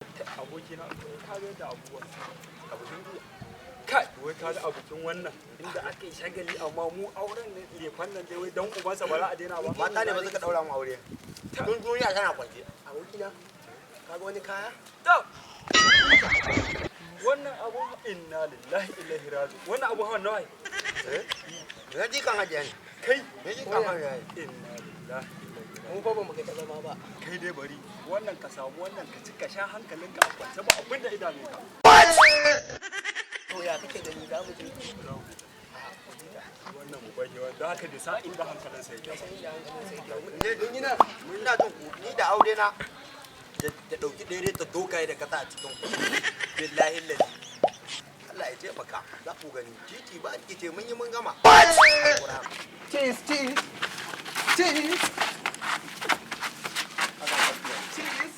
Abokina, ka ga yadda abubuwan abokin giya. Kai, wai ka ga abokin wannan inda aka yi shagali, amma mu auren ne lefan nan dai, wai dan ubansa ba za a daina ba. Mata ne ba suka daura mu aure. Tun duniya tana kwance. Abokina, ka ga wani kaya? To, wannan abun, inna lillahi ilaihi raji, wannan abun hawan nawa? Eh? Na ji kan hajiya ne. Kai. Na ji kan hajiya ne. Inna lillahi ilaihi. Mu fa ba mu ga ta zama ba. Kai dai bari wannan, ka samu wannan, ka ci ka sha, hankalinka a kwance, ba abin da idame ka. To, ya kake gani, za mu je? Wannan mu bari, wanda haka da sa inda hankalinsa yake. San inda hankalin sai ke. Ne don ina ina jin ku ni da aure na da dauki ɗaya ta doka da kasa a cikin ku. Billahi lazi. Allah ya taimaka, za ku gani titi ba ce mun yi mun gama. Cheese, cheese, cheese, cheese, cheese,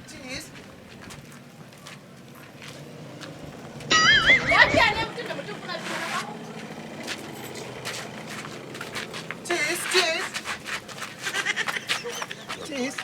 cheese. Lafiya ne mutum da mutum kuna cikin ba? Cheese, cheese, cheese.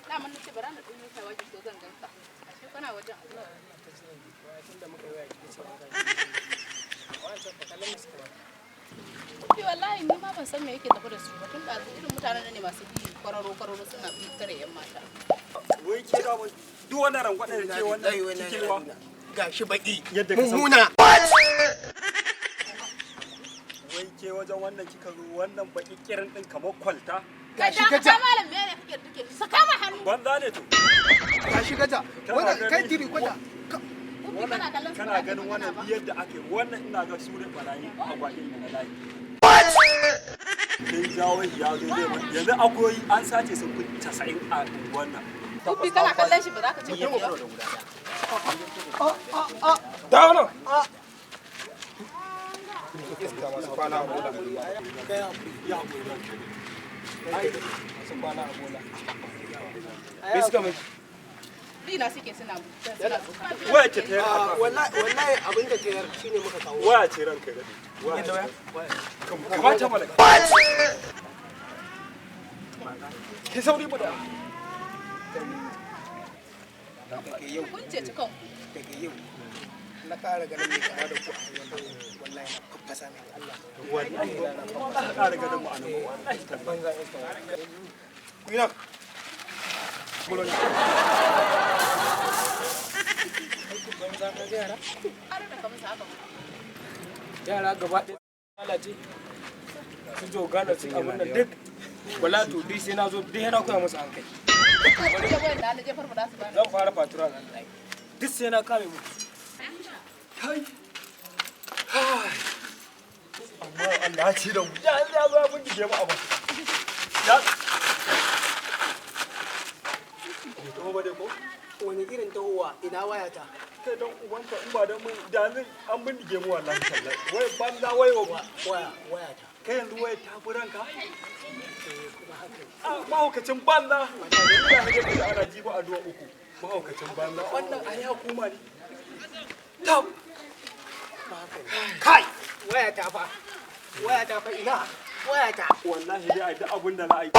Daman na ce bara na ɗan yi shawagi ko zan ganka. Ashe kana wajen Allah. Tunda muka yi waya kike cewa ga wancan fa kallon suka ba. Ki wallahi ni ma ban san me yake tafi da su ba, tun da irin mutanen nan ne masu bi kwararo kwararo suna bi tare yan mata. Wai ke da duk wannan rangwadar da ke wannan cikin ba. Gashi baki. Yadda ka san Mummuna. Wai ke wajen wannan kika zo, wannan baki kirin din kamar kwalta. Kai Gashi da gaja. ka malam, me ne kake duke? Saka ma hannu. Banza ne to. Gashi gaja. Kana Wannan kai gani? tiri kwata. Ubbi, kana kallon su kana ba za ka ganin yi wannan magana ba. Yadda aka yi wannan, ina ga su ne barayi agwagin na layi. Sai jawo ya zo zai yanzu akwai an sace sun fi 90 a unguwan nan. Ubbi, kana kallon shi ba za ka ce komai ba. Dawo nan. Kai hakuri. Ya haƙuri ranka ne. Masu kwana a bola. Me suka miki? Bina suke suna suna Waya ce ta Ah, yarda. wallahi wallahi abin da tayar shine muka kawo. Waya ce ranka ya daɗe. Waya ce. Kamata mana. Ki sauri mu da. Daga yau, Kun ceci kanku. daga yau na ƙara ganin mai kama da ku a hanyar nan, wallahi na faffasa mai Allah. Wallahi ba za ka ƙara ganin mu a nan ba. Wallahi tallahi. Banza iska. Ku yi nan. Aikin banza ka ga yara? Har da ka musu haka. Yara gaba ɗaya lalace. Su jogana su abin nan duk. Wala to duk sai na zo duk yana koya musu hankali. Ko da wayan da na jefar ba za su bani. Zan fara patrol wallahi. Duk sai na kame muku. Kai. Amma Allah ya ci da mu. Ya ya zo ya bindige mu abu. Ya. Bai taho ba dai ko? Wani irin tahowa, ina wayata? Kai dan ubanka, in ba dan mun da yanzu an bindige mu wallahi tallahi. Wai banza wai wa. Waya, wayata. Kai yanzu waya ta fi ranka? Eh, kuma haka ne. Ah, mahaukacin banza. Yanzu da nake da ana jiba addu'a uku. Mahaukacin banza. Wannan ai hukuma ne. Tab. Kuma haka ne. Kai, wayata fa. Wayata fa, ina wayata. Wallahi dai ai duk abin da za a yi.